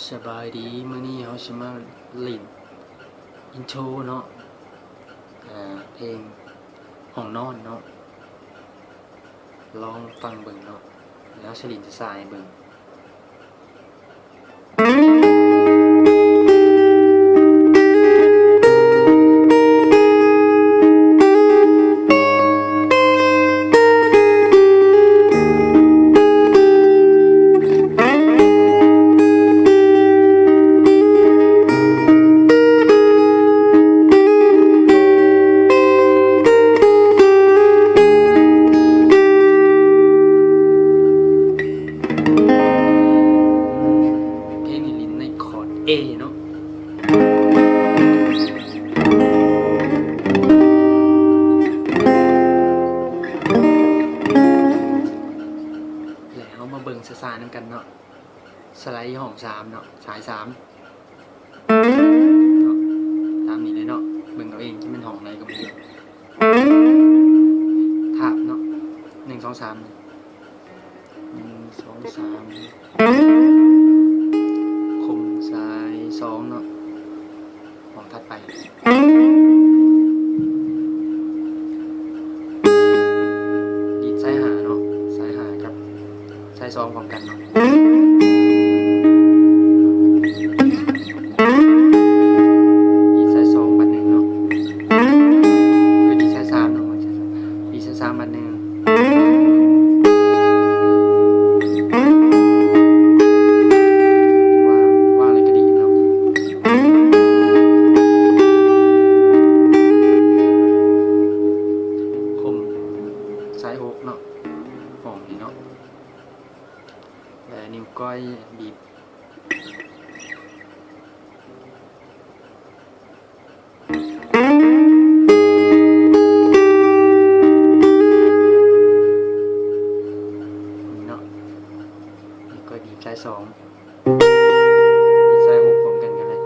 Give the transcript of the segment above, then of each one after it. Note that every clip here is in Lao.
ສະບາຍດີ ມື້ນີ້ເຮົາຊິມາຫຼິ້ນອິນໂທຣເນາະ ເພງຫ້ອງນອນເນາະ ລອງຟັງເບິ່ງເນາະ ແລ້ວຊິຫຼິ້ນຊ້າໆໃຫ້ເບິ່ງ. ເພງນີ້ຫຼິ້ນໃນຄອດ A ເນາະ ແລ້ວເຮົາມາເບິ່ງຊ້າໆນຳກັນເນາະ ສະໄລຫ້ອງສາມເນາະ ສາຍສາມ ເນາະ ຕາມນີ້ເລີຍເນາະ ເບິ່ງເອົາເອງ ຈະແມ່ນຫ້ອງໃດກໍບໍ່ຮູ້ ທາບເນາະ ໜຶ່ງ ສອງ ສາມ ໜຶ່ງ ສອງ ສາມ ຄົມສາຍສອງເນາະ ຫ້ອງຖັດໄປ ດີດສາຍຫ້າເນາະ ສາຍຫ້າກັບ ສາຍສອງພ້ອມກັນເນາະ ດີດສາຍສອງບາດໜຶ່ງເນາະ ດີດສາຍສາມເນາະ ດີດສາຍສາມບາດໜຶ່ງ ວາງ ວາງແລ້ວກໍດີດເນາະ ຄົມ ສາຍຫົກເນາະ ຫ້ອງນີ້ເນາະ ແລະ ນິ້ວກ້ອຍບີບ ນີ້ເນາະ ແລ້ວກໍດີດສາຍສອງ ດີດສາຍຫົກພ້ອມກັນກໍໄດ້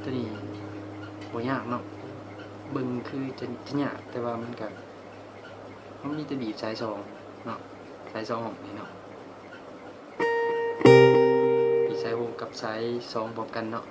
ໂຕນີ້ບໍ່ຍາກເນາະ ເບິ່ງຄືຈະ ຈະຍາກ ແຕ່ວ່າມັນກະ ເຮົາມີແຕ່ບີບສາຍສອງເນາະ ສາຍສອງຫ້ອງນີ້ເນາະ ບີບສາຍຫົກກັບສາຍສອງພ້ອມກັນເນາະ.